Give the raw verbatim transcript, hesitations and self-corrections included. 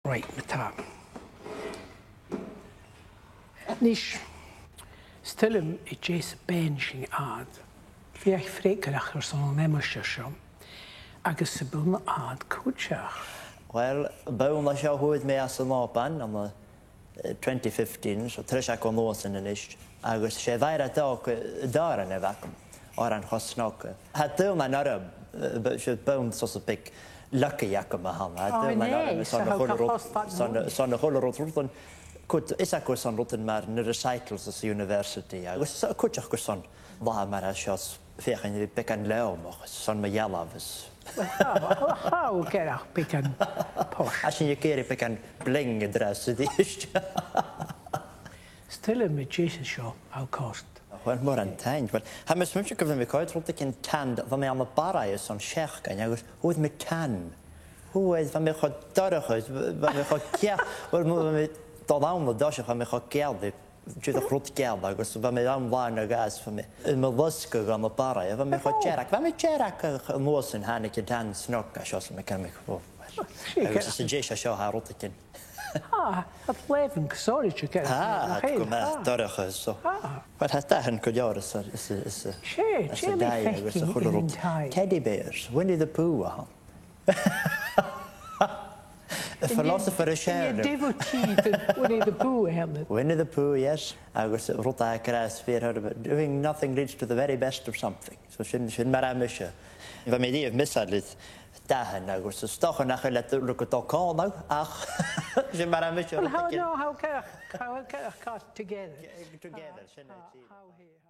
Right, ma-thà. A-nis, 's toil leam an dèidh 's a' bheinn sin fhad, feuch freagarrach airson an aimsir seo, agus 's a' bhonn fhad cuideachd. Well, bonn an seo fhuair mi às an Òban ann an, eh, twenty fifteen, so treis aca an uair sin a-nis, agus 's e a' bheinn a thog, eh, an t-òran a bh' agam, òran cho snog. Tha daoine an orm, eh, b-, 's e bonn so, so beag lucky agam a th' ann. Tha daoine an orm, 's ann a chuala rud, 's ann, 's ann a chuala rud, rudan, cuid, is aca 's ann rudan mar na recitals sa university, agus cuideachd 's ann latha mar a tha seo, feuchainn ri beagan leòmach, 's ann mu dhealbh is. Well, tha, tha, tha, gearach beagan posh. Tha sinn ag iarraidh beagan bling an-dràsta a-rithist. 'S toil leam an dèidh seo, of course. Well, mòran taing. Well, tha mi a' smaoineachadh gu bheil mi a' coimhead rudeigin tan, bha mi ann am Barraigh airson seachdain, agus fhuair mi tan. Fhuair, bha mi cho dorcha, bha mi cho geal, well, bha mi a' dol ann an toiseach, bha mi cho geal, dìreach rud geal, agus bha mi ann làn a ghabhas, bha mi air mo losgadh ann am Barraigh, bha mi cho dearg, bha mi dearg, ach an uair sin thàinig an tan snog, a seo, 's mi ceart, mi, oh, well. Agus 's an dèidh seo, seo, tha rudeigin. Ah, tha leaven, sorry, to get. Ah, tha gu math dorcha, so. Ah. Well, tha dathan gu leòr is a, is a, is a, 's e, is a Jamie daidh agus a chuile rud. Teddy bears, Winnie the Pooh, aha. A philosopher a tha seo. Devotee to Winnie the Pooh, Helen. Winnie the Pooh, yes. Agus rud a tha ag ràdh, fear, doing nothing leads to the very best of something. So sin, sin mar a tha mise. Bha mi a-riamh measail air dathan agus 's dòcha nach eil iad a' dol còmhla, ach sin mar a tha mise. Well, how, no, how can, how can I cut together? Together, sin e. How here?